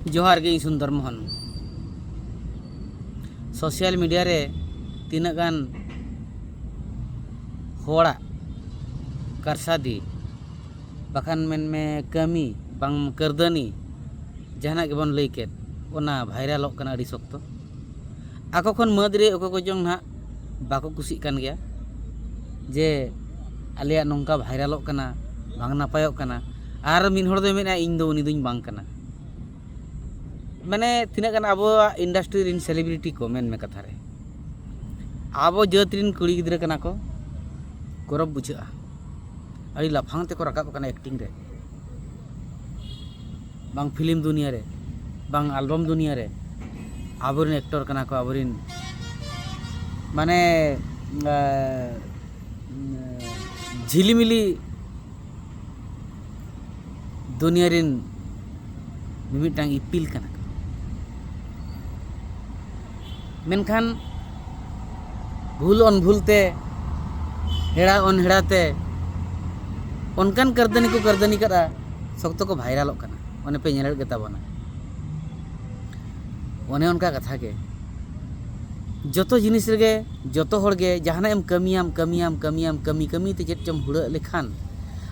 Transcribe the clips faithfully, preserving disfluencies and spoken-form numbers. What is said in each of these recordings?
ᱡᱚᱦᱟᱨ ᱜᱮ, ᱤᱧ ᱥᱩᱱᱫᱚᱨ ᱢᱳᱦᱚᱱ᱾ ᱥᱳᱥᱟᱞ ᱢᱤᱰᱤᱭᱟ ᱨᱮ ᱛᱤᱱᱟᱹᱜ ᱜᱟᱱ ᱦᱚᱲᱟᱜ ᱠᱟᱨᱥᱟᱫᱤ, ᱵᱟᱠᱷᱟᱱ ᱢᱮᱱᱢᱮ ᱠᱟᱹᱢᱤ, ᱵᱟᱝ ᱠᱟᱹᱨᱫᱟᱹᱱᱤ, ᱡᱟᱦᱟᱱᱟᱜ ᱜᱮᱵᱚᱱ ᱞᱟᱹᱭ ᱠᱮᱫ, ᱚᱱᱟ ᱵᱷᱟᱭᱨᱟᱞᱚᱜ ᱠᱟᱱᱟ ᱟᱹᱰᱤ ᱥᱚᱠᱛᱚ᱾ ᱟᱠᱚ ᱠᱷᱚᱱ ᱢᱟᱹᱫᱽ ᱨᱮ ᱚᱠᱚᱭ ᱠᱚᱪᱚᱝ ᱱᱟᱦᱟᱜ ᱵᱟᱠᱚ ᱠᱩᱥᱤᱜ ᱠᱟᱱ ᱜᱮᱭᱟ ᱡᱮ ᱟᱞᱮᱭᱟᱜ ᱱᱚᱝᱠᱟ ᱵᱷᱟᱭᱨᱟᱞᱚᱜ ᱠᱟᱱᱟ, ᱵᱟᱝ ᱱᱟᱯᱟᱭᱚᱜ ᱠᱟᱱᱟ᱾ ᱟᱨ ᱢᱤᱫ ᱦᱚᱲ ᱫᱚᱭ ᱢᱮᱱᱮᱫᱼᱟ, "ᱤᱧ ᱫᱚ ᱩᱱᱤ ᱫᱚᱧ ᱵᱟᱝ ᱠᱟᱱᱟ᱾" ᱢᱟᱱᱮ ᱛᱤᱱᱟᱹᱜ ᱜᱟᱱ ᱟᱵᱚᱣᱟᱜ ᱤᱱᱰᱟᱥᱴᱨᱤ ᱨᱮᱱ ᱥᱮᱞᱤᱵᱨᱤᱴᱤ ᱠᱚ, ᱢᱮᱱ ᱢᱮ ᱠᱟᱛᱷᱟ ᱨᱮ, ᱟᱵᱚ ᱡᱟᱹᱛ ᱨᱮᱱ ᱠᱩᱲᱤ ᱜᱤᱫᱽᱨᱟᱹ ᱠᱟᱱᱟ ᱠᱚ, ᱜᱚᱨᱚᱵᱽ ᱵᱩᱡᱷᱟᱹᱜᱼᱟ᱾ ᱟᱹᱰᱤ ᱞᱟᱯᱷᱟᱝ ᱛᱮᱠᱚ ᱨᱟᱠᱟᱵ ᱟᱠᱟᱱᱟ ᱮᱠᱴᱤᱝ ᱨᱮ, ᱵᱟᱝ ᱯᱷᱤᱞᱢ ᱫᱩᱱᱤᱭᱟᱹ ᱨᱮ, ᱵᱟᱝ ᱟᱞᱵᱟᱢ ᱫᱩᱱᱤᱭᱟᱹ ᱨᱮ᱾ ᱟᱵᱚᱨᱮᱱ ᱮᱠᱴᱚᱨ ᱠᱟᱱᱟ ᱠᱚ, ᱟᱵᱚᱨᱮᱱ ᱢᱟᱱᱮ ᱟᱸ, ᱡᱷᱤᱞᱤᱢᱤᱞᱤ ᱫᱩᱱᱤᱭᱟᱹ ᱨᱮᱱ ᱢᱤᱢᱤᱫᱴᱟᱝ ᱤᱯᱤᱞ ᱠᱟᱱᱟ ᱠᱚ᱾ ᱢᱮᱱᱠᱷᱟᱱ ᱵᱷᱩᱞ ᱚᱱᱵᱷᱩᱞ ᱛᱮ, ᱦᱮᱲᱟ ᱚᱱᱦᱮᱲᱟ ᱛᱮ ᱚᱱᱠᱟᱱ ᱠᱟᱹᱨᱫᱟᱹᱱᱤ ᱠᱚ ᱠᱟᱹᱨᱫᱟᱹᱱᱤ ᱠᱟᱫᱟ, ᱥᱚᱠᱛᱚ ᱠᱚ ᱵᱷᱟᱭᱨᱟᱞᱚᱜ ᱠᱟᱱᱟ᱾ ᱚᱱᱮ ᱯᱮ ᱧᱮᱞᱮᱫ ᱜᱮ ᱛᱟᱵᱚᱱᱟ᱾ ᱚᱱᱮ ᱚᱱᱠᱟ ᱠᱟᱛᱷᱟ ᱜᱮ, ᱡᱚᱛᱚ ᱡᱤᱱᱤᱥ ᱨᱮᱜᱮ, ᱡᱚᱛᱚ ᱦᱚᱲ ᱜᱮ ᱡᱟᱦᱟᱱᱟᱜ ᱮᱢ ᱠᱟᱹᱢᱤᱭᱟᱢ, ᱠᱟᱹᱢᱤᱭᱟᱢ, ᱠᱟᱹᱢᱤᱭᱟᱢ, ᱠᱟᱹᱢᱤ ᱠᱟᱹᱢᱤ ᱛᱮ ᱪᱮᱫ ᱪᱚᱢ ᱦᱩᱲᱟᱹᱜ ᱞᱮᱠᱷᱟᱱ,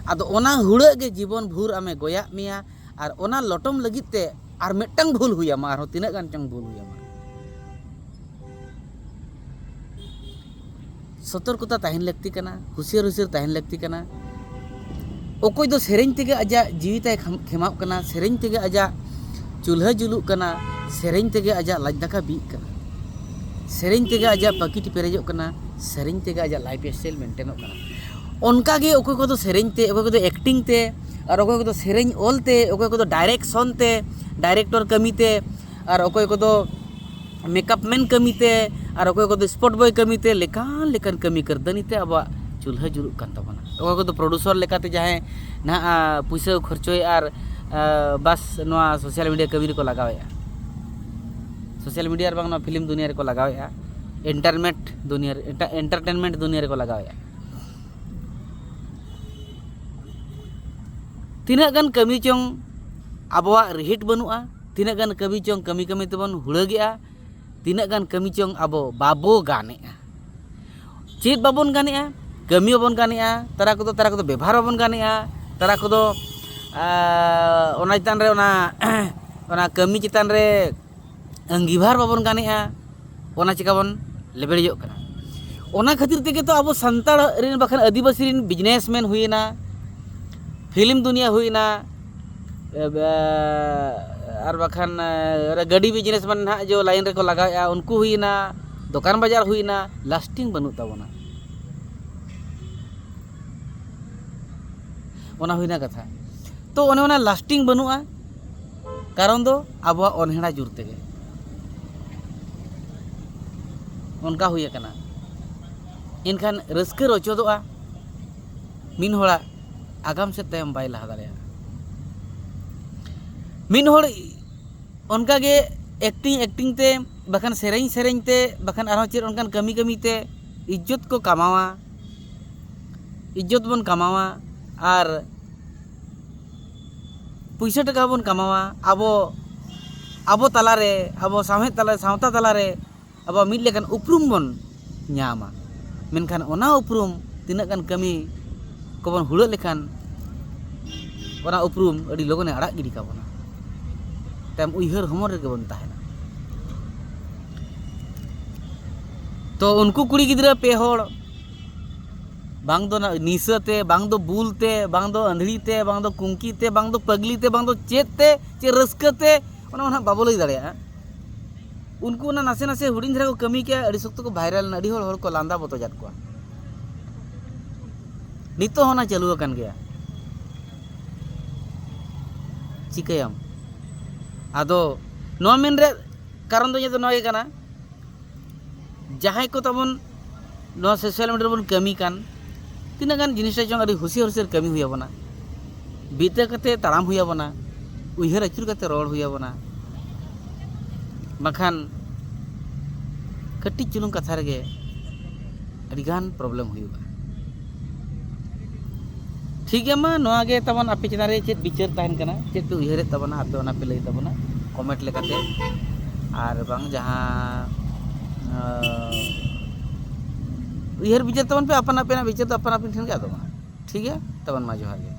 ᱟᱫᱚ ᱚᱱᱟ ᱦᱩᱲᱟᱹᱜ ᱜᱮ ᱡᱤᱵᱚᱱ ᱵᱷᱳᱨ ᱟᱢᱮ ᱜᱚᱭᱟᱜ ᱢᱮᱭᱟ᱾ ᱟᱨ ᱚᱱᱟ ᱞᱚᱴᱚᱢ ᱞᱟᱹᱜᱤᱫ ᱛᱮ ᱟᱨ ᱢᱤᱫᱴᱟᱝ ᱵᱷᱩᱞ ᱦᱩᱭ ᱟᱢᱟ, ᱟᱨᱦᱚᱸ ᱛᱤᱱᱟᱹᱜ ᱜᱟᱱ ᱪᱚᱝ ᱵᱷᱩᱞ ᱦᱩᱭ ᱟᱢᱟ᱾ ᱥᱚᱛᱚᱨᱠᱚᱛᱟ ᱛᱟᱦᱮᱱ ᱞᱟᱹᱠᱛᱤ ᱠᱟᱱᱟ, ᱦᱩᱥᱤᱭᱟᱹᱨ ᱦᱩᱥᱤᱭᱟᱹᱨ ᱛᱟᱦᱮᱱ ᱞᱟᱹᱠᱛᱤ ᱠᱟᱱᱟ᱾ ᱚᱠᱚᱭ ᱫᱚ ᱥᱮᱨᱮᱧ ᱛᱮᱜᱮ ᱟᱡᱟᱜ ᱡᱤᱣᱤ ᱛᱟᱭ ᱠᱷᱟᱢ-, ᱠᱷᱮᱢᱟᱣᱜ ᱠᱟᱱᱟ, ᱥᱮᱨᱮᱧ ᱛᱮᱜᱮ ᱟᱡᱟᱜ ᱪᱩᱞᱦᱟᱹ ᱡᱩᱞᱩᱜ ᱠᱟᱱᱟ, ᱥᱮᱨᱮᱧ ᱛᱮᱜᱮ ᱟᱡᱟᱜ ᱞᱟᱡ ᱫᱟᱠᱟ ᱵᱤᱜ ᱠᱟᱱᱟ, ᱥᱮᱨᱮᱧ ᱛᱮᱜᱮ ᱟᱡᱟᱜ ᱯᱟᱹᱠᱤᱴ ᱯᱮᱨᱮᱡᱚᱜ ᱠᱟᱱᱟ, ᱥᱮᱨᱮᱧ ᱛᱮᱜᱮ ᱟᱡᱟᱜ ᱞᱟᱭᱤᱯᱷ ᱥᱴᱟᱭᱤᱞ ᱢᱮᱱᱴᱮᱱᱚᱜ ᱠᱟᱱᱟ᱾ ᱚᱱᱠᱟᱜᱮ ᱚᱠᱚᱭ ᱠᱚᱫᱚ ᱥᱮᱨᱮᱧ ᱛᱮ, ᱚᱠᱚᱭ ᱠᱚᱫᱚ ᱮᱠᱴᱤᱝ ᱛᱮ, ᱟᱨ ᱚᱠᱚᱭ ᱠᱚᱫᱚ ᱥᱮᱨᱮᱧ ᱚᱞ ᱛᱮ, ᱚᱠᱚᱭ ᱠᱚᱫᱚ ᱰᱟᱭᱨᱮᱠᱥᱚᱱ ᱛᱮ, ᱰᱟᱭᱨᱮᱠᱴᱚᱨ ᱠᱟᱹᱢᱤ ᱛᱮ, ᱟᱨ ᱚᱠᱚᱭ ᱠᱚᱫᱚ ᱢᱮᱠᱟᱯ ᱢᱮᱱ ᱠᱟᱹᱢᱤ ᱛᱮ, ᱟᱨ ᱚᱠᱚᱭ ᱠᱚᱫᱚ ᱥᱯᱚᱴ ᱵᱚᱭ ᱠᱟᱹᱢᱤ ᱛᱮ, ᱞᱮᱠᱟᱱ ᱞᱮᱠᱟᱱ ᱠᱟᱹᱢᱤ ᱠᱟᱹᱨᱫᱟᱹᱱᱤ ᱛᱮ ᱟᱵᱚᱣᱟᱜ ᱪᱩᱞᱦᱟᱹ ᱡᱩᱞᱩᱜ ᱠᱟᱱ ᱛᱟᱵᱚᱱᱟ᱾ ᱚᱠᱚᱭ ᱠᱚᱫᱚ ᱯᱨᱚᱰᱩᱥᱚᱨ ᱞᱮᱠᱟᱛᱮ ᱡᱟᱦᱟᱸᱭ ᱱᱟᱦᱟᱜ, ᱟ, ᱯᱩᱭᱥᱟᱹ ᱠᱚ ᱠᱷᱚᱨᱪᱚᱭᱮᱫᱼᱟ ᱟᱨ, ᱟ, ᱵᱟᱥ ᱱᱚᱣᱟ ᱥᱳᱥᱟᱞ ᱢᱤᱰᱤᱭᱟ ᱠᱟᱹᱢᱤ ᱨᱮᱠᱚ ᱞᱟᱜᱟᱣᱮᱫᱼᱟ, ᱥᱳᱥᱟᱞ ᱢᱤᱰᱤᱭᱟ ᱟᱨ ᱵᱟᱝ ᱱᱚᱣᱟ ᱯᱷᱤᱞᱢ ᱫᱩᱱᱤᱭᱟᱹ ᱨᱮᱠᱚ ᱞᱟᱜᱟᱣᱮᱫᱼᱟ, ᱮᱱᱴᱟᱨᱢᱮᱱᱴ ᱫᱩᱱᱤᱭᱟᱹ ᱨᱮ, ᱮᱱᱴᱟ-, ᱮᱱᱴᱟᱨᱴᱮᱱᱢᱮᱱᱴ ᱫᱩᱱᱤᱭᱟᱹ ᱨᱮᱠᱚ ᱞᱟᱜᱟᱣᱮᱫᱼᱟ᱾ ᱛᱤᱱᱟᱹᱜ ᱜᱟᱱ ᱠᱟᱹᱢᱤ ᱪᱚᱝ ᱟᱵᱚᱣᱟᱜ ᱨᱤᱦᱤᱴ ᱵᱟᱹᱱᱩᱜᱼᱟ, ᱛᱤᱱᱟᱹᱜ ᱜᱟᱱ ᱠᱟᱹᱢᱤ ᱪᱚᱝ ᱠᱟᱹᱢᱤ ᱠᱟᱹᱢᱤ ᱛᱮᱵᱚᱱ ᱦᱩᱲᱟᱹᱜᱮᱜᱼᱟ, ᱛᱤᱱᱟᱹᱜ ᱜᱟᱱ ᱠᱟᱹᱢᱤ ᱪᱚᱝ ᱟᱵᱚ ᱵᱟᱵᱚ ᱜᱟᱱᱮᱜᱼᱟ᱾ ᱪᱮᱫ ᱵᱟᱵᱚᱱ ᱜᱟᱱᱮᱜᱼᱟ? ᱠᱟᱹᱢᱤ ᱵᱟᱵᱚᱱ ᱜᱟᱱᱮᱜᱼᱟ, ᱛᱟᱨᱟ ᱠᱚᱫᱚ ᱛᱟᱨᱟ ᱠᱚᱫᱚ ᱵᱮᱵᱷᱟᱨ ᱵᱟᱵᱚᱱ ᱜᱟᱱᱮᱜᱼᱟ, ᱛᱟᱨᱟ ᱠᱚᱫᱚ ᱟᱨ ᱚᱱᱟ ᱪᱮᱛᱟᱱ ᱨᱮ ᱚᱱᱟ ᱚᱱᱟ ᱠᱟᱹᱢᱤ ᱪᱮᱛᱟᱱ ᱨᱮ ᱟᱺᱜᱤᱵᱷᱟᱨ ᱵᱟᱵᱚᱱ ᱜᱟᱱᱮᱜᱼᱟ᱾ ᱚᱱᱟ ᱪᱤᱠᱟ ᱵᱚᱱ ᱞᱮᱵᱮᱲᱤᱡᱚᱜ ᱠᱟᱱᱟ? ᱚᱱᱟ ᱠᱷᱟᱹᱛᱤᱨ ᱛᱮᱜᱮ ᱛᱚ ᱟᱵᱚ ᱥᱟᱱᱛᱟᱲ ᱨᱮᱱ ᱵᱟᱠᱷᱟᱱ ᱟᱹᱫᱤᱵᱟᱹᱥᱤ ᱨᱮᱱ ᱵᱤᱡᱽᱱᱮᱥᱢᱮᱱ ᱦᱩᱭᱮᱱᱟ, ᱯᱷᱤᱞᱢ ᱫᱩᱱᱤᱭᱟᱹ ᱦᱩᱭᱮᱱᱟ, ᱮ, ᱟᱨ ᱵᱟᱠᱷᱟᱱ ᱮ, ᱜᱟᱹᱰᱤ ᱵᱤᱡᱽᱱᱮᱥᱢᱮᱱ ᱱᱟᱦᱟᱜ ᱡᱮ ᱞᱟᱭᱤᱱ ᱨᱮᱠᱚ ᱞᱟᱜᱟᱣᱮᱫᱼᱟ, ᱩᱱᱠᱩ ᱦᱩᱭᱮᱱᱟ, ᱫᱚᱠᱟᱱ ᱵᱟᱡᱟᱨ ᱦᱩᱭᱮᱱᱟ, ᱞᱟᱥᱴᱤᱝ ᱵᱟᱹᱱᱩᱜ ᱛᱟᱵᱚᱱᱟ᱾ ᱚᱱᱟ ᱦᱩᱭᱱᱟ ᱠᱟᱛᱷᱟ᱾ ᱛᱚ ᱚᱱᱮ ᱚᱱᱟ ᱞᱟᱥᱴᱤᱝ ᱵᱟᱹᱱᱩᱜᱼᱟ, ᱠᱟᱨᱚᱱ ᱫᱚ ᱟᱵᱚᱣᱟᱜ ᱚᱱᱦᱮᱲᱟ ᱡᱳᱨ ᱛᱮᱜᱮ ᱚᱱᱠᱟ ᱦᱩᱭ ᱟᱠᱟᱱᱟ᱾ ᱮᱱᱠᱷᱟᱱ ᱨᱟᱹᱥᱠᱟᱹ ᱨᱚᱪᱚᱫᱚᱜᱼᱟ, ᱢᱤᱫ ᱦᱚᱲᱟᱜ ᱟᱜᱟᱢ ᱥᱮᱫ ᱛᱟᱭᱚᱢ ᱵᱟᱭ ᱞᱟᱦᱟ ᱫᱟᱲᱮᱭᱟᱜᱼᱟ᱾ ᱢᱤᱫ ᱦᱚᱲ ᱚᱱᱠᱟᱜᱮ ᱮᱠᱴᱤᱝ ᱮᱠᱴᱤᱝ ᱛᱮ, ᱵᱟᱠᱷᱟᱱ ᱥᱮᱨᱮᱧ ᱥᱮᱨᱮᱧ ᱛᱮ, ᱵᱟᱠᱷᱟᱱ ᱟᱨᱦᱚᱸ ᱪᱮᱫ ᱚᱱᱠᱟᱱ ᱠᱟᱹᱢᱤ ᱠᱟᱹᱢᱤ ᱛᱮ ᱤᱡᱽᱡᱚᱛ ᱠᱚ ᱠᱟᱢᱟᱣᱟ, ᱤᱡᱽᱡᱚᱛ ᱵᱚᱱ ᱠᱟᱢᱟᱣᱟ ᱟᱨ ᱯᱩᱭᱥᱟᱹ ᱴᱟᱠᱟ ᱵᱚᱱ ᱠᱟᱢᱟᱣᱟ᱾ ᱟᱵᱚ, ᱟᱵᱚ ᱛᱟᱞᱟᱨᱮ, ᱟᱵᱚ ᱥᱟᱶᱦᱮᱫ ᱛᱟᱞᱟ, ᱥᱟᱶᱛᱟ ᱛᱟᱞᱟᱨᱮ ᱟᱵᱚᱣᱟᱜ ᱢᱤᱫ ᱞᱮᱠᱟᱱ ᱩᱯᱨᱩᱢ ᱵᱚᱱ ᱧᱟᱢᱟ᱾ ᱢᱮᱱᱠᱷᱟᱱ ᱚᱱᱟ ᱩᱯᱨᱩᱢ ᱛᱤᱱᱟᱹᱜ ᱜᱟᱱ ᱠᱟᱹᱢᱤ ᱠᱚᱵᱚᱱ ᱦᱩᱲᱟᱹᱜ ᱞᱮᱠᱷᱟᱱ ᱚᱱᱟ ᱩᱯᱨᱩᱢ ᱟᱹᱰᱤ ᱞᱚᱜᱚᱱᱮ ᱟᱲᱟᱜ ᱜᱤᱰᱤ ᱠᱟᱵᱚᱱᱟ, ᱛᱟᱭᱚᱢ ᱩᱭᱦᱟᱹᱨ ᱦᱚᱢᱚᱨ ᱨᱮᱜᱮ ᱵᱚᱱ ᱛᱟᱦᱮᱱᱟ᱾ ᱛᱚ ᱩᱱᱠᱩ ᱠᱩᱲᱤ ᱜᱤᱫᱽᱨᱟᱹ ᱯᱮ ᱦᱚᱲ, ᱵᱟᱝ ᱫᱚ ᱱᱟ-, ᱱᱤᱥᱟᱹ ᱛᱮ, ᱵᱟᱝ ᱫᱚ ᱵᱩᱞ ᱛᱮ, ᱵᱟᱝ ᱫᱚ ᱟᱸᱫᱷᱲᱤ ᱛᱮ, ᱵᱟᱝ ᱫᱚ ᱠᱩᱝᱠᱤ ᱛᱮ, ᱵᱟᱝ ᱫᱚ ᱯᱟᱜᱽᱞᱤ ᱛᱮ, ᱵᱟᱝ ᱫᱚ ᱪᱮᱫ ᱛᱮ, ᱪᱮᱫ ᱨᱟᱹᱥᱠᱟᱹ ᱛᱮ, ᱚᱱᱟ ᱢᱟ ᱱᱟᱦᱟᱜ ᱵᱟᱵᱚ ᱞᱟᱹᱭ ᱫᱟᱲᱮᱭᱟᱜᱼᱟ᱾ ᱩᱱᱠᱩ ᱚᱱᱟ ᱱᱟᱥᱮ ᱱᱟᱥᱮ ᱦᱩᱰᱤᱧ ᱫᱷᱟᱨᱟ ᱠᱚ ᱠᱟᱹᱢᱤ ᱠᱮᱜᱼᱟ, ᱟᱹᱰᱤ ᱥᱚᱠᱛᱚ ᱠᱚ ᱵᱷᱟᱭᱨᱟᱞ ᱮᱱᱟ, ᱟᱹᱰᱤ ᱦᱚᱲ, ᱦᱚᱲ ᱠᱚ ᱞᱟᱸᱫᱟ ᱵᱚᱛᱚᱡᱟᱫ ᱠᱚᱣᱟ᱾ ᱱᱤᱛᱚᱜ ᱦᱚᱸ ᱚᱱᱟ ᱪᱟᱹᱞᱩ ᱟᱠᱟᱱ ᱜᱮᱭᱟ᱾ ᱪᱤᱠᱟᱹᱭᱟᱢ? ᱟᱫᱚ ᱱᱚᱣᱟ ᱢᱮᱱ ᱨᱮᱭᱟᱜ ᱠᱟᱨᱚᱱ ᱫᱚ ᱤᱧᱟᱹᱜ ᱫᱚ ᱱᱚᱣᱟ ᱜᱮ ᱠᱟᱱᱟ, ᱡᱟᱦᱟᱸᱭ ᱠᱚ ᱛᱟᱵᱚᱱ ᱱᱚᱣᱟ ᱥᱳᱥᱟᱞ ᱢᱤᱰᱤᱭᱟ ᱨᱮᱵᱚᱱ ᱠᱟᱹᱢᱤ ᱠᱟᱱ, ᱛᱤᱱᱟᱹᱜ ᱜᱟᱱ ᱡᱤᱱᱤᱥᱴᱟ ᱪᱚᱝ ᱟᱹᱰᱤ ᱦᱩᱥᱤᱭᱟᱹᱨ ᱦᱩᱥᱤᱭᱟᱹᱨ ᱠᱟᱹᱢᱤ ᱦᱩᱭ ᱟᱵᱚᱱᱟ, ᱵᱤᱛᱟᱹ ᱠᱟᱛᱮ ᱛᱟᱲᱟᱢ ᱦᱩᱭ ᱟᱵᱚᱱᱟ, ᱩᱭᱦᱟᱹᱨ ᱟᱹᱪᱩᱨ ᱠᱟᱛᱮ ᱨᱚᱲ ᱦᱩᱭ ᱟᱵᱚᱱᱟ᱾ ᱵᱟᱠᱷᱟᱱ ᱠᱟᱹᱴᱤᱡ ᱪᱩᱞᱩᱝ ᱠᱟᱛᱷᱟ ᱨᱮᱜᱮ ᱟᱹᱰᱤᱜᱟᱱ ᱯᱨᱚᱵᱞᱮᱢ ᱦᱩᱭᱩᱜᱼᱟ᱾ ᱴᱷᱤᱠ ᱜᱮᱭᱟ, ᱢᱟ ᱱᱚᱣᱟ ᱜᱮ ᱛᱟᱵᱚᱱ ᱟᱯᱮ ᱪᱮᱛᱟᱱ ᱨᱮ ᱪᱮᱫ ᱵᱤᱪᱟᱹᱨ ᱛᱟᱦᱮᱱ ᱠᱟᱱᱟ, ᱪᱮᱫ ᱯᱮ ᱩᱭᱦᱟᱹᱨᱮᱫ ᱛᱟᱵᱚᱱᱟ, ᱟᱯᱮ ᱚᱱᱟ ᱯᱮ ᱞᱟᱹᱭ ᱛᱟᱵᱚᱱᱟ᱾ ᱠᱚᱢᱮᱱᱴ ᱞᱮᱠᱟᱛᱮ, ᱟᱨ ᱵᱟᱝ ᱡᱟᱦᱟᱸ ᱩᱭᱦᱟᱹᱨ ᱵᱤᱪᱟᱹᱨ ᱛᱟᱵᱚᱱ ᱯᱮ, ᱟᱯᱟᱱ ᱟᱹᱯᱤᱱᱟᱜ ᱵᱤᱪᱟᱹᱨ ᱫᱚ ᱟᱯᱟᱱ ᱟᱹᱯᱤᱱ ᱴᱷᱮᱱ ᱜᱮ ᱟᱫᱚᱜᱼᱟ᱾ ᱴᱷᱤᱠ ᱜᱮᱭᱟ, ᱛᱟᱵᱚᱱ ᱢᱟ ᱡᱚᱦᱟᱨ ᱜᱮ᱾